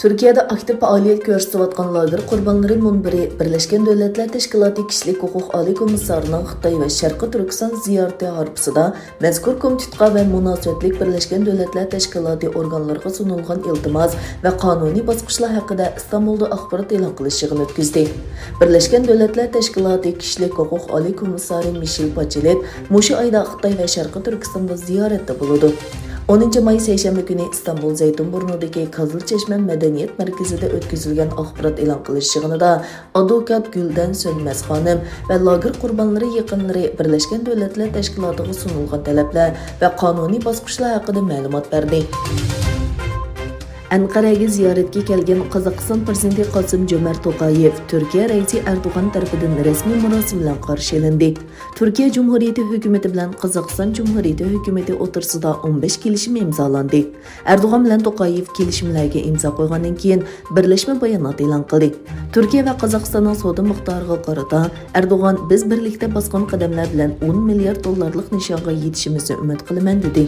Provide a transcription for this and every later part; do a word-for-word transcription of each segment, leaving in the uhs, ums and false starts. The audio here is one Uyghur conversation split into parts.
تۈركىيەدە ئاكتىپ پائالىيەت كۆرسىتىۋاتقان لاگېر قۇربانلىرى مۇنبىرى بىرلەشكەن دۆلەتلەر تەشكىلاتى كىشىلىك ھوقۇق ئالىي كومىسسارىنىڭ خىتاي ۋە شەرقىي تۈركىستان زىيارىتى ھارپىسىدا مەزكۇر كومىتېتقا ۋە مۇناسىۋەتلىك بىرلەشكەن دۆلەتلەر تەشكىلاتى ئورگانلىرىغا سۇنۇلغان ئىلتىماس ۋە قانۇنىي باسقۇچلار ھەققىدە ئىستانبۇلدا ئاخبارات ئېلان قىلىش يىغىنى ئۆتكۈزدى. بىرلەشكەن دۆلەتلەر تەشكىلاتى كىشىلىك ھوقۇق ئالىي كومىسسارى مىشېل باچېلېت مۇشۇ ئايدا خىتاي ۋە شەرقىي تۈركىستاندا زىيارەتتە بولىدۇ. ئونىنچى ماي سەيشەنبە كۈنى ئىستانبۇل زەيتۇنبۇرنۇدىكى قىزىل چەشمە مەدەنىيەت مەركىزىدە ئۆتكۈزۈلگەن ئاخبارات ئېلان قىلىش يىغىنىدا ئادۋوكات گۈلدەن سۆنمەس خانىم ۋە لاگېر قۇربانلىرى يېقىنلىرى بىرلەشكەن دۆلەتلەر تەشكىلاتىغا سۇنۇلغان تەلەپلەر ۋە قانۇنىي باسقۇچلار ھەققىدە مەلۇمات بەردى. ئەنقەرەگە زىيارەتكە كەلگەن قازاقىستان پىرېزىدېنتى قاسىم جۆمەرت توقايېۋ تۈركىيە رەئىسى ئەردوغان تەرىپىدىن رەسمىي مۇراسىم بىلەن قارشى ئېلىندى. تۈركىيە جۇمھۇرىيىتى ھۆكۈمىتى بىلەن قازاقىستان جۇمھۇرىيىتى ھۆكۈمىتى ئوتتۇرىسىدا ئون بەش كېلىشىم ئىمزالاندى. ئەردوغان بىلەن توقايېۋ كېلىشىملەرگە ئىمزا قويغاندىن كېيىن، بىرلەشمە بايانات ئېلان قىلدى. تۈركىيە ۋە قازاقىستاننىڭ سودا مىقدارىغا قارىتا، ئەردوغان، بىز بىرلىكتە باسقان قەدەملەر بىلەن ئون مىليارد دوللارلىق نىشانغا يېتىشىمىزنى ئۈمىد قىلىمەن، دېدى.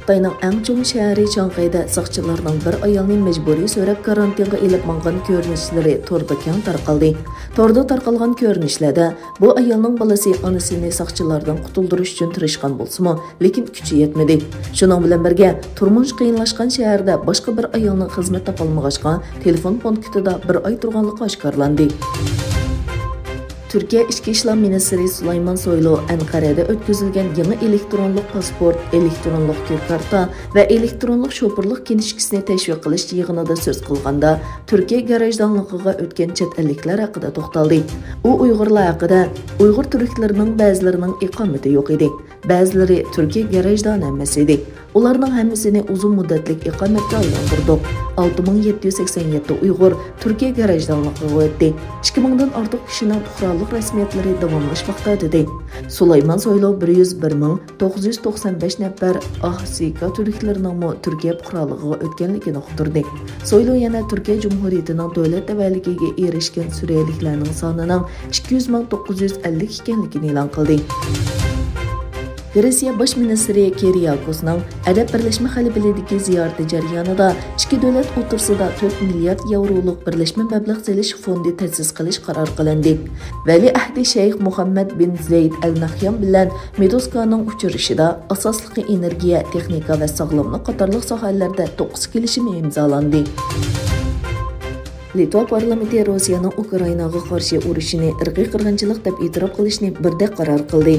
خىتاينىڭ ئەڭ چوڭ شەھىرى شاڭخەيدە ساقچىلارنىڭ بىر ئايالنى مەجبۇرىي سۆرەپ كارانتىنغا ئېلىپ ماڭغان كۆرۈنۈشلىرى توردا كەڭ تارقالدى. توردا تارقالغان كۆرۈنۈشلەردە بۇ ئايالنىڭ بالىسى ئانىسىنى ساقچىلاردىن قۇتۇلدۇرۇش ئۈچۈن تىرىشقان بولسىمۇ، لېكىن كۈچى يەتمىدى. شۇنىڭ بىلەن بىرگە، تۇرمۇش قىيىنلاشقان شەھەردە باشقا بىر ئايالنىڭ خىزمەت تاپالمىغاچقا، تېلېفون پونكىتىدا بىر ئاي تۇرغانلىقى ئاشكارىلاندى. تۈركىيە ئىچكى ئىشلار مىنىستىرى سۇلايمان سويلۇ ئەنقەرەدە ئۆتكۈزۈلگەن يېڭى ئېلېكترونلۇق پاسپورت، ئېلېكترونلۇق كۆك كارتا ۋە ئېلېكترونلۇق شوپۇرلۇق كىنىشكىسىنى تەشۋىق قىلىش يىغىنىدا سۆز قىلغاندا، تۈركىيە گاراژدانلىقىغا ئۆتكەن چەت ئەللىكلەر ھەققىدە توختالدى. ئۇ ئۇيغۇرلار ھەققىدە، ئۇيغۇر تۈركلىرىنىڭ بەزىلىرىنىڭ ئىقامىتى يوق ئىدى. بەزىلىرى تۈركىيە گاراژدانى ئەمەس ئىدى. ئۇلارنىڭ ھەممىسىنى ئۇزۇن مۇددەتلىك ئىقامەتكە ئايلاندۇردۇق. ئالتە مىڭ يەتتە يۈز سەكسەن يەتتە ئۇيغۇر تۈركىيە گاراژدانلىقىغا ئۆتتى. ئىككى مىڭدىن ئارتۇق كىشىنىڭ پۇقرالىق رەسمىيەتلىرى داۋاملاشماقتا، دېدى. سۇلايمان سويلۇ بىر يۈز بىر مىڭ توققۇز يۈز توقسان بەش نەپەر ئاھ سىكا تۈركلىرىنىڭمۇ تۈركىيە پۇقرالىقىغا ئۆتكەنلىكىنى ئۇقتۇردى. سويلۇ يەنە تۈركىيە جۇمھۇرىيىتىنىڭ دۆلەت تەۋەلىكىگە ئېرىشكەن سۈرىيەلىكلەرنىڭ سانىنىڭ ئىككى يۈز مىڭ توققۇز يۈز ئەللىك ئىكەنلىكىنى ئېلان قىلدى. گرېتسىيە باش مىنىستىرى كىرىياكوسنىڭ ئەرەب بىرلەشمە خەلىپىلىكىدىكى زىيارىتى جەريانىدا ئىككى دۆلەت ئوتتۇرىسىدا تۆت مىليارد ياۋرولۇق بىرلەشمە مەبلەغ سېلىش فوندى تەسىس قىلىش قارار قىلىندى. ۋەلىئەھدى شەيخ مۇھەممەد بىن زەيد ئەل نەھيان بىلەن مېدوسكانىڭ ئۇچرىشىشىدا ئاساسلىقى ئېنېرگىيە، تېخنىكا ۋە ساغلاملىق قاتارلىق ساھەلەردە توققۇز كېلىشىم ئىمزالاندى. لىتۋا پارلامېنتى روسىيەنىڭ ئۇكرائىناغا قارشى ئۇرۇشىنى ئىرقىي قىرغىنچىلىق دەپ ئېتىراپ قىلىشنى بىردەك قارار قىلدى.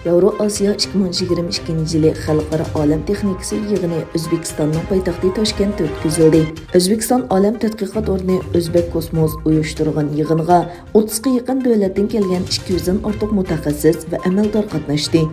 ياۋرو ئاسىيا ئىككى مىڭ يىگىرمە ئىككىنچى يىلى خەلقئارا ئالەم تېخنىكىسى يىغىنى ئۆزبېكىستاننىڭ پايتەختى تاشكەنتتە ئۆتكۈزۈلدى. ئۆزبېكىستان ئالەم تەتقىقات ئورنى ئۆزبەك كوسموس ئۇيۇشتۇرغان يىغىنغا ئوتتۇزغا يېقىن دۆلەتتىن كەلگەن ئىككى يۈزدىن ئارتۇق مۇتەخەسسىس ۋە ئەمەلدار قاتناشتى.